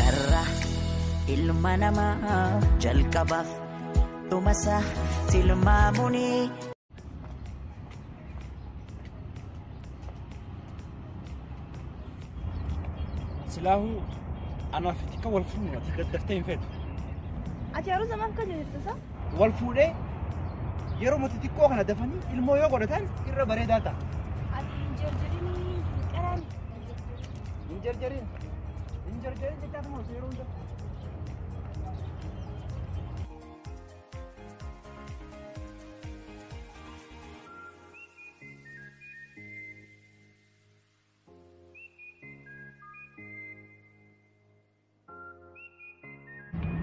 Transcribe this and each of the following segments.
Irra ilma namaa jalqabaaf dhumasa tilmaamuni. Silaahu anaaf xiqqaa wal fuudhu ati daddaftee hin feetu. Ati yeroo zamaaf kan jirtu sa? Wal fuudhee yeroo mati xiqqoo kana dafanii ilmoo yoo godhatan irra bareedaa ta'a. Ati hin jarjarinii qaraan. Hin jarjarin. Hin jarjarin jechaa tuma yeroo hunda.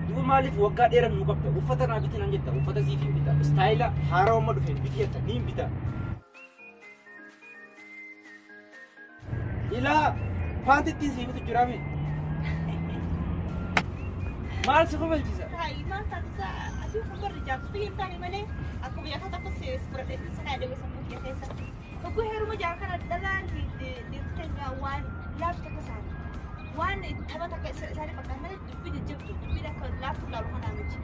Duuba maaliif waggaa dheeraa nuu qabda? Uffata naa biti naan jetta, uffata siif hin bita. Istaayila haaraa amma dhufe biti jetta, ni hin bita. Ilaa paantittiin siif bitu jiraame. Maal si kofalchiisa? Hayi maal taate sa ati kun barri jaartu hin taane malee akkuma nyaata tokko si fudhatee sana adeeme sammuu kee keessa. Oguu heeruma jaar kana dhalaan dhiirti waan laaftu akka isaanii. Waan tapha takka isaanii fakkaata malee dubbii jajjabdu dubbiin akka laaftu laalu kanaa miti.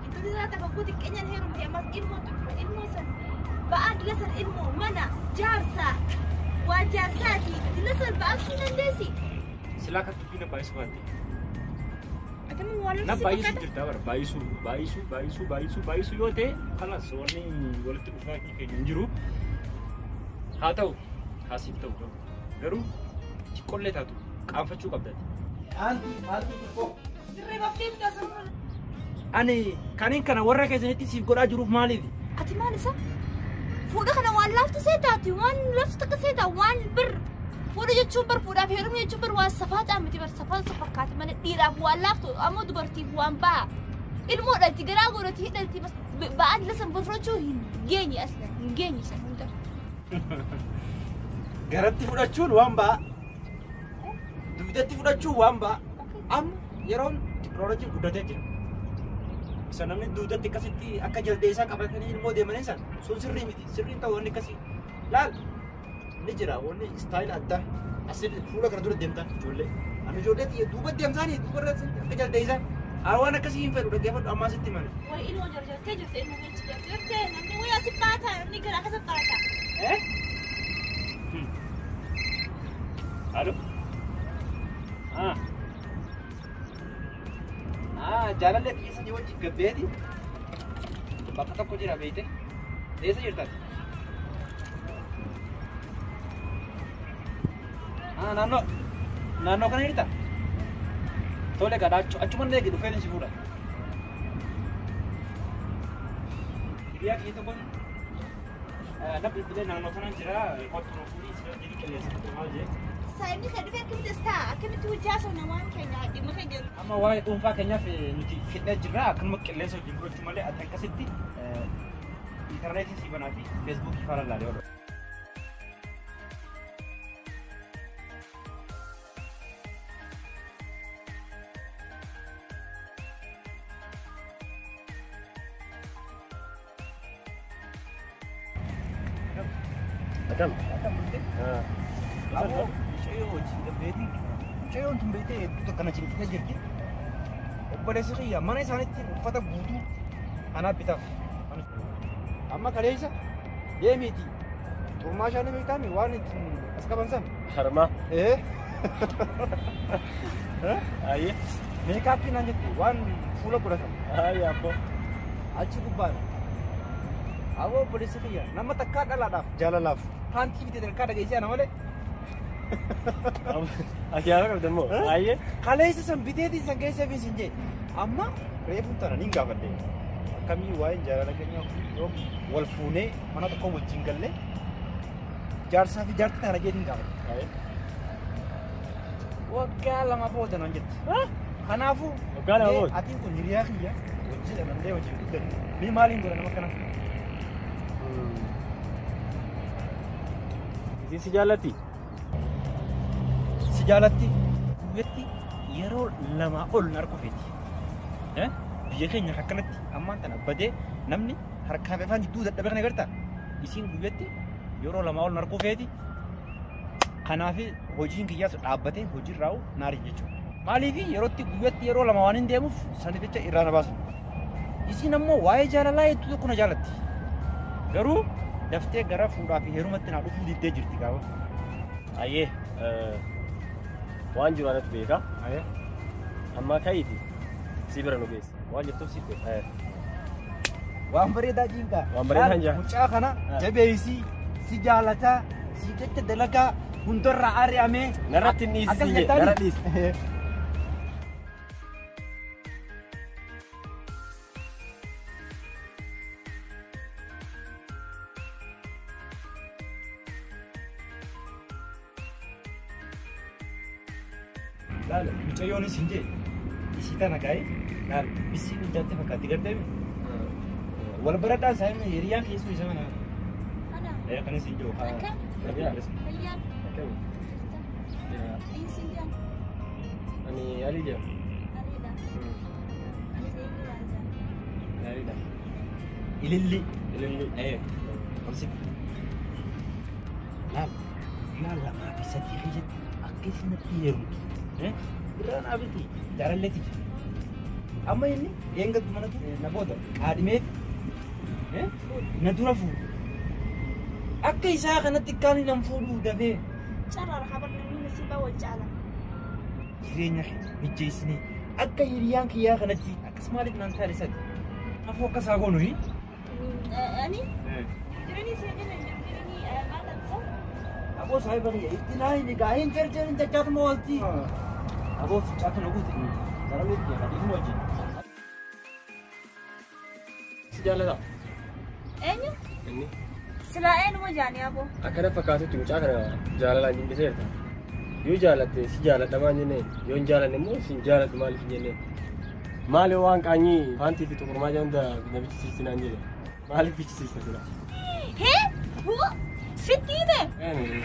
Intalli isaa takka guutuu xiqqeenyaan heerumte ammas ilmoo dubba ilmoo san ba'aa dila san ilmoo mana jaarsa waan jaarsaati dila san ba'aa sun dandeessi. Silaa kan dubbii na baay'isu baatte. Ati immoo waan Na lafti si baay'isu fakkaata. jirta bara baay'isu baay'isu baay'isu baay'isu baay'isu yoo ta'e kalas wanni walitti dhufaa keenya hin jiru. Haa ta'u haasiif ta'u garuu xiqqoollee taatu qaanfachuu qabdati. Aantii aantii xiqqoo. Dirree baftee bitaa sammuu. Ani kaniin kana warra keessanitti siif godhaa jiruuf maaliif? Ati maal isa? Fuudha kana waan laaftu seetaati waan laaftu takka seetaa waan bir fuudha jechuun bar fuudhaaf heerumni jechuun bar waan safaaxaa miti bar safaan sa fakkaate malee dhiiraaf waan laaftu ammoo dubartiif waan ba'a. Ilmoo dhalti garaa godhati hidhalti bas ba'aa dila san fudhachuu hin geenye asla hin geenye san hunda. Garatti fudhachuun waan ba'a. Dugdatti fudhachuun waan ba'a. Amma yeroon teknooloojiin guddatee jira. Isa namni dugdatti akkasitti akka jaldeessaa qabatanii ilmoo deemanii san sun sirrii miti. Sirriin ta'u wanni akkasii. Laal ni jira wanni istaayila addaa. Asii fuula kana dura deemtan ijoollee. Ani ijoollee xiyya duuba deemsaanii duuba irra akka jaldeessaa. Haa waan akkasii hin fedhu dhaggeeffadhu ammaa sitti himani. Wayi ilmoo jarjartee jirte ilmoo meechi jarjartee namni wayi asi baata namni garaa keessa baata. Eh? Alo? Ah. Ah, jaalallee xiyya sadii wajjin gabbeeti. Bakka tokko jira beeyte. Eessa jirtan? Ah, naannoo naannoo kana jirta? Tole gadha achuma illee dhufee si fuudha. Hiriyaa kiyya tokko na bilbilee naannoo kana jira kottu nu fuudhii si jedhi qilleensa maal jee. Saayinni kan dhufee akkamitti as ta'a akkamitti hojjaa sana waan keenya dhimma keenya. Amma waa'ee dhuunfaa keenyaaf nuti fidnee jirra akkanuma qilleensa wajjin fudhachuu malee ati akkasitti intarneetii sii banaa fi feesbuukii faana laalee oolu. Akkam? Aboo mucayyoo wajjin gabbeeti. Mucayyoon tun beektee hedduu takka na cinqitee jirti. Obboleessi kiyya mana isaaniitti uffata guutuu anaaf bitaaf. Amma kaleessa deemiiti. Xurmaa shaanii beektaami waan ittiin as qaban san. Harmaa. Ee. Ayyee. Meekaappii naan jette waan fuula godhatan. Ayyee abboo. Achi gubbaadha. Aboo obboleessi kiyya nama takkaa dhalaadhaaf jaalalaaf paantii bitee takkaa dhageessee ana malee. Ati yaada qabda immoo. Ayyee. Kaleessa san biteetii san keessa fi sin jee amma reefuun tana niin gaafadhe. Akkamii waa'een jaalala keenyaa yoo wal fuunee mana tokko wajjin gallee jaarsaa fi jaartii tana jeetiin gaafadhe. Waggaa lama booda naan jette. Kanaafuu Waggaa lama booda? Atiin kun hiriyaa kiyya wajjin dhalannee wajjin guddanne. Mee maaliin godha nama akkana? Isiin si jaallatti? Si jaalatti. Guyyatti yeroo 2 ol narkofeeti. Biyya keenya akkanatti ammaan tana badee namni harkaa fi afaan jidduu dadhabee kana agartaa? Isiin guyyatti yeroo 2 ol narkofeeti. Kanaaf hojiin kiyyaas dhaabbatee hojiirraa naari jechuudha. Maaliif yerootti guyyatti yeroo 2 waan hin deemuuf saniif jecha irraa na baasan. Isiin ammoo waa'ee jaalalaa hedduu tokko na jaalatti. Garuu daftee gara fuudhaa fi heerumatti naa dhufuu diddee jirti gaafa. Ayyee waan jiru anatu beeka. Amma ka'iiti si bira nu geessa. Waan jettuuf si beeka. Waan bareedaa jiinkaa. Waan bareedaa hin jaa. Mucaa kana jabeessii si jaalataa si jecha dalagaa hundarraa ari'amee. Narratti hin dhiisi jee narra dhiisi. Laala mucayyoonis hin jee isii tana gaa'e laala isii guddaatti fakkaatti gartee wal baradhaan isaa himne hiriyaan keessuu isa mana. Ana. Kanis hin jiru. Akkam? Fayyaan. Akkami? Eenyu jaan? Ani Alii jedhama. Aliidha. Ani Zeynuu jedhama. Gaariidha. Ililli. Ililli. Laala guyyaa 2 fi 3 keessatti akka isin natti heerumtu. Irraan abiti jaalalleeti jira. Amma inni eeggattu manatti na booda qaadhimeef na dura fuudhu. Akka isaa kanatti kaan nan fuudhuu dafee. Carraa habar namni nasiibaa wal caala. Jireenya mijjeessinee akka hiriyaan kiyyaa kanatti akkas maaliif naan taane sadi? Afoo akkas haa goonu hi? Ani? Jireenyi ishee jireenyi maal taasisa? Aboo saayiba kiyya itti naa himi gaa hin jarjarin jachaatuma oolti. Aboo ficaatu na guute. Jaalallee kiyya dhiifuma wajjin. Si jaalataa? Eenyu? Inni. Silaa eenyuma jaanii aboo? Akkana fakkaatutti mucaa kana jaalalaan jimbiseerta. Yoo jaalatte si jaaladha maal jenneen yoo hin jaalanne immoo si hin jaaladhu maaliif hin jenneen. Maali waan qaanyii paantii fi xuqurmaa jedhan hunda na bichisiisti naan jedhe. Maaliif bichisiista sila? Hee? Huu? Sitti hime?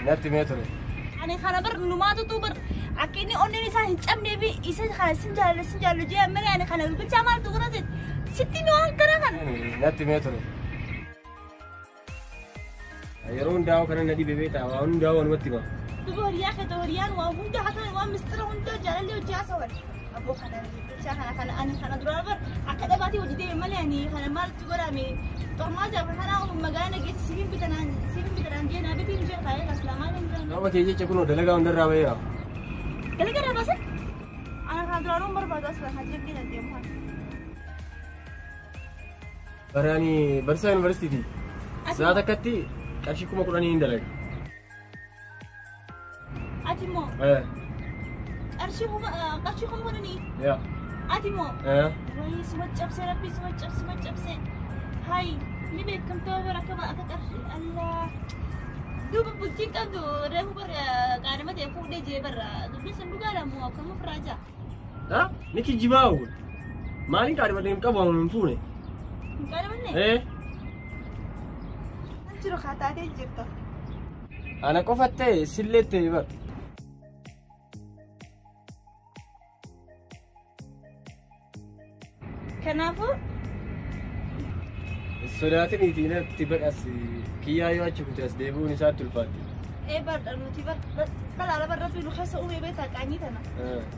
Natti himee ture. Ani kana bar numaatutu bar akka inni onneen isaa hin cabnee fi isa kana sin jaalladha sin jaalladha jee malee ani kana bichaa maaltu godhate sitti hime waan kana kana. Natti himee ture. Yeroo hundaa'u kana na dhibe beektaa waan hundaa'u wanumatti hima. Duba horiyaa keessa horiyaan waan hunda haasa'an waan mistira hunda jaalallee hojii haasawan. Aboo kana bichaa kana kana ani kana duraa bar akka dhabaatii hojii deeme malee ani kana maaltu godhame xormaa jaafa kana magaalaa geesse sibiin bitanaan jee naa bitiin jee kaayee kaslaamaa hin jiran. Nama kee jecha kunoo dalagaa hundarraa baheera. Dalagaa irraa baase? Ana kana duraanuu hin barbaadu as lafa jettee dandeemu kana. Baraani barsiisaa yuunivarsiitiiti. Sa'a takkatti qarshii 10,000 hin dalaga. Ati immoo? Qarshii 10,000? Yaa. Ati immoo? Wayii suma cabsee rabbi suma cabse suma cabsee. Hayi ni beekamtoo bara akka akka qarshii allaa. Duuba bultiin qabdu reefu bara qaadama ta'e fuudhee jee barra dubbiin sun dhugaadha moo akkam ofirraa jaa? Ha? Ni kijibaa kun. Maaliin qaadhimadhee hin qabu hin fuune? Hin qaadhimanne? Jiru haa taatee jirta. Ana qofa ta'e sillee ta'e bara. Kanaafuu. Sodaatin itti natti baqas kiyyaa yoo achi kute as deebi'uun isaatti ulfaatti. Bar nuti bar dhalaala barra fi nu keessa uumee beektaa qaanyii tana.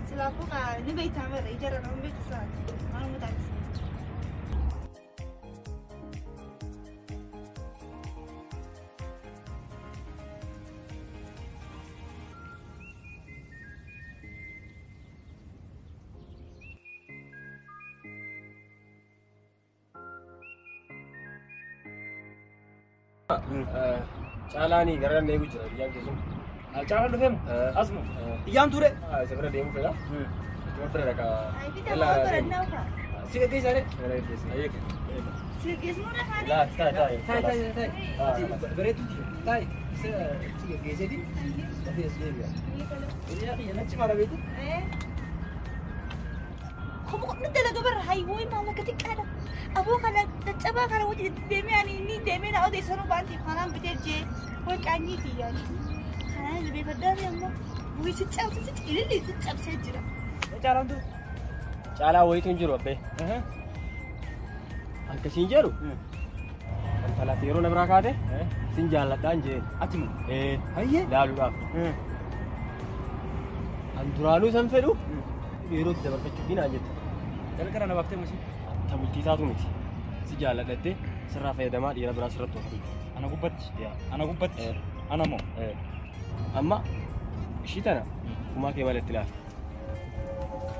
Silaafuu ni beektaa bara ijaarra nama beektu isaati. Maal mu taasisa? Caalaanii gara deemu jira biyyaan keessumaa. Caalaan dhufeemu? Asuma. Iyyaan ture. Isa bira deemu fedha. Achuma bira dhaqa. Si gaggeessaa dee? Si gaggeessuu dhaqaa? Laa taa'i taa'i. Taa'i taa'i taa'i. Bareeduuti. Taa'i. Isa si gaggeesseeti. Dafee as deebi'a. Hiriyaa kiyya nachi mara beeku. Kuma dalaga barra hayi wayii maallaqa xiqqaadha. Aboo kana caccabaa kana wajji deemee ani inni deemee na odeessanuu baantiif kanaan bitee jee way qaanyiiti yaani. Kanaan jabeeffadhaa ammoo. Wii si cabse si ililli si cabsee jira. Caalaan tu. Caalaa wayitu hin jiru abbee. Akkasiin jedhu. Intalaati yeroo na biraa kaate sin jaalladhaan jeen. Ati moo? Hayyee. Laaluudhaaf. An duraanuu san fedhu yeroo itti dabarfachuuf naan jette. Jalqaba na baaftee musii. Ta bultii taatu miti. Si jaalladhattee sirraa fayyadamaa dhiira biraa sirratti oofatu. Ana gubbatti. Ana gubbatti. Ana moo? Amma ishii tana kumaa kee malee itti ilaali.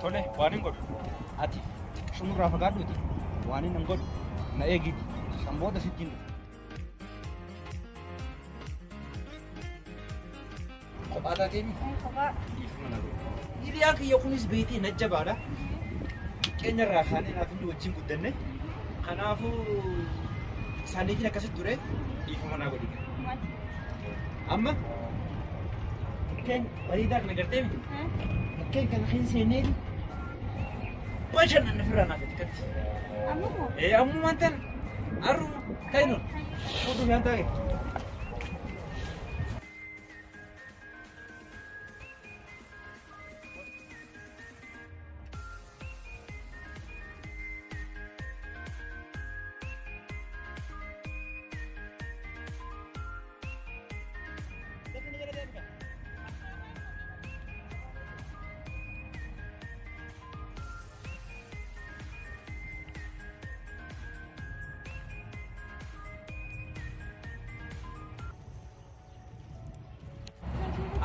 Tole waan hin godhu. Ati shumurraa fagaadhuuti. Waan hin godhu na eegiti. San booda sitti hin dhufu. Kophaa taateemi? Kophaa. Dhiifama na godhu. Hiriyaan kiyya kunis beektee na jabaadha. Xiqqeenya irraa kaanee naaf inni wajjin guddanne. Kanaafuu isaaniitiin akkasitti ture dhiifama naa godhi. Amma mukkeen bareedaa kana gartee miti? Mukkeen kana keessa seennee bashannanna ofirraa naaf itti katti. Amma moo? Ee ammumaan tana arruma kainoon fuudhu bishaan taa'e.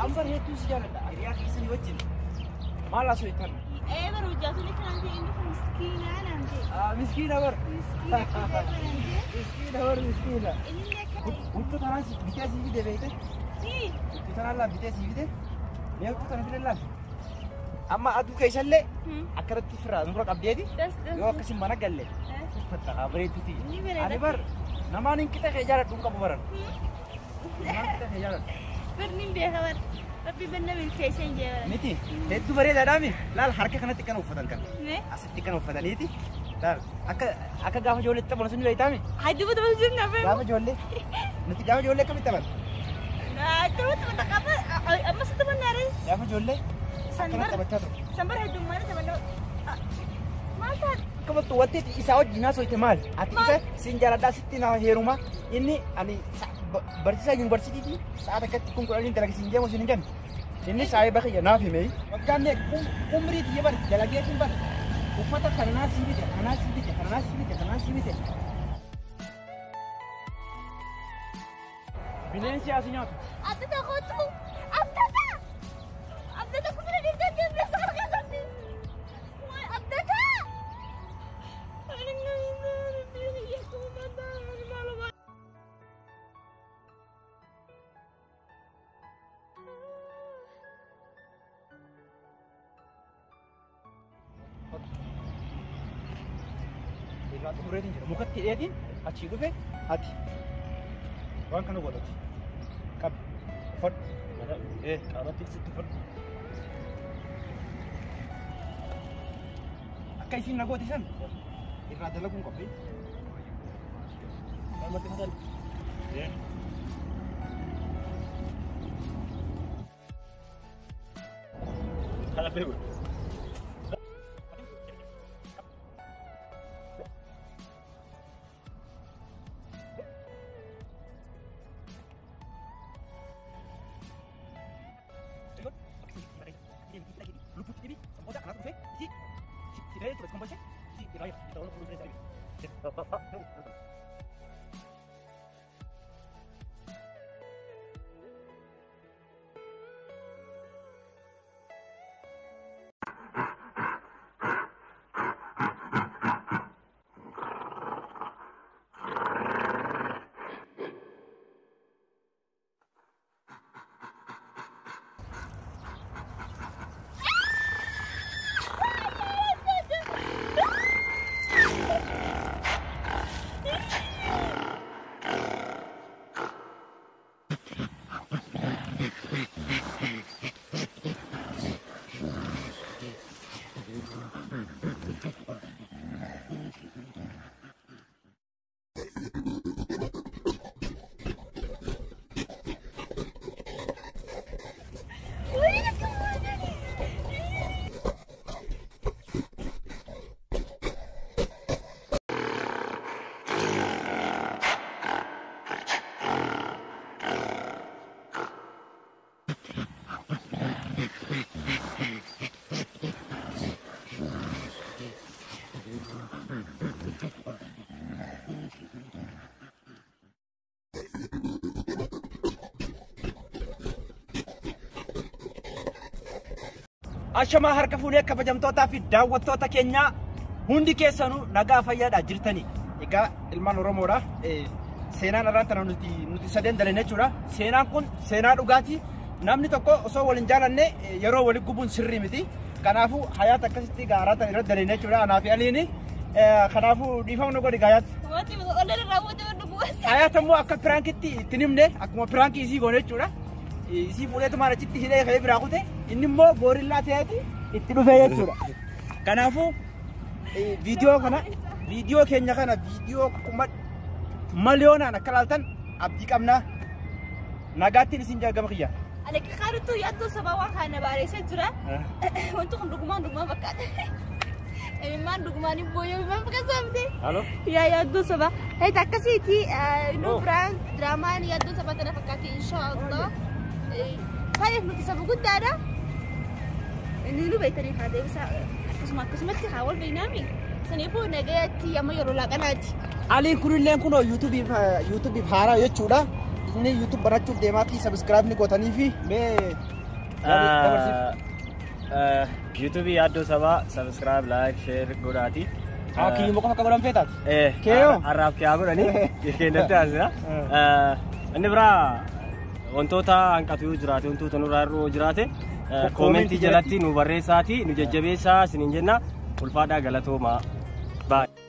Ambar hedduu si jaalladha. Hiriyaa keessanii wajjin maal haasoo jettan? Ee bara hojjaatonni kanaan ta'e inni kun miskiinaa naan ta'e. Miskiina bar. Miskiina naan ta'e. Miskiina bar miskiina. Inni illee akka Huccuu tanaan bitee sii fide beekte? Huccuu tanaan laal bitee sii fide? Mee huccuu tana fide laal? Amma aduu keessallee akkanatti firraa nurra qabdeeti. Yoo akkasiin mana galle uffatta haa bareedduuti. Ni bareeda. Ani bar namaan hin qixa kee jaaladhu hin qabu baran. Namaan qixa kee jaaladhu. Birni beeka bar. Rabbi banna milkeessee hin jee bara. Miti hedduu bareedaadhaami. Laal harka kanatti kan uffatan kan. Mee? Asitti kan uffataniiti. Laal akka akka gaafa ijoollee taphan sun beektaami. Hadduu bata jiru na fe'u. Gaafa ijoollee nuti gaafa ijoollee akkamitti taphan? Akkamitti taphan qaba amma sitti bannaare. Gaafa ijoollee akkana taphachaa ture. Sanbar heddummaana taphan. Maal taate? Akkamattu wanti isaa wajjin haasofte maali? Ati isa siin jaaladhaa sitti na heeruma inni ani barsiisaa yuunivarsiitiiti sa'a takkatti kun kudhaniin dalagisiin deemu siin hin jennu. Inni saahiba kiyya naaf hime. Waggaan meeqa umrii tiyya bar dalagee kun bar uffata kana naaf sii bite kana naaf sii bite kana naaf sii bite kana naaf sii bite. Bineensi asii nyaatu. Abdata kootu! Abdata! Abdata kusura dhiirtee deemnee sagal keessatti! Waay abdata! Irraa xumureetiin jira. Mukatti hidheetiin achii dhufe ati waan kana godhati. Qabi. Uffadhu. Qaamatti sitti uffadhu. Akka isiin na goote san irraa dalaguun qabdi. Qaamatti uffatan. Kana fe'u. Ah! Ashamaa harka fuunee kabajamtootaa fi daawwattoota keenyaa hundi keessanuu nagaa fayyaadhaa jirtanii. Egaa ilmaan Oromoodha. Seenaan irraan tana nuti sadeen dalene jechuudha. Seenaan kun seenaa dhugaati. Namni tokko osoo wal hin jaalanne yeroo walitti gubuun sirrii miti. Kanaafuu hayaata akkasitti gaaraa tana irratti dalene jechuudha. Anaa fi Aliini. Kanaafuu dhiifama nu godhi gaayaatti. Wanti ol irraa wanti dhuguwas. Hayaata immoo akka piraankitti itti himne akkuma piraankii isii goone jechuudha. Isii fuudheetumaan achitti hidhee ka'ee biraa kute inni immoo goorillaa ta'eeti itti dhufee jechuudha. Kanaafuu viidiyoo kana viidiyoo keenya kana viidiyoo kuma miliyoonaan akka laaltan abdii qabna. Nagaattiin isin jaagama kiyya. Ani qaarutu yaaddoo sabaa waan kana baareessee jira. Wanti kun dhugumaan dhugumaan fakkaata. Imimmaan dhugumaan hin booyyee imimmaan fakkaata. Halo. Yaa yaaddoo sabaa. Heet akkasiiti nu biraan diraamaan yaaddoo sabaa tana fakkaatti inshaallah. Faayif nuti saba guddaadha. Inni nu beektanii haa deebisaa akkasuma akkasumatti haa wal beeknaami. Saniifuu nagayaatti amma yeroo laaqanaati. Aliin kunillee kunoo yuutuubiif haaraa jechuudha. Inni yuutuub barachuuf deemaatii sabiskiraayib ni gootanii fi mee dabarsiif. Yuutuubii yaaddoo sabaa subscribe, like, share godhaati. Kiyyuma qofa akka godhan feetaati. Keeyoo? Har'aaf kiyaa godhanii keenyatti haasisa. Inni biraa wantoota hanqatu yoo jiraate wantoota nurraa hir'uu yoo jiraate koomentii jalatti nu barreessaati nu jajjabeessaa isiniin jenna ulfaadhaa galatoomaa. Baay'ee.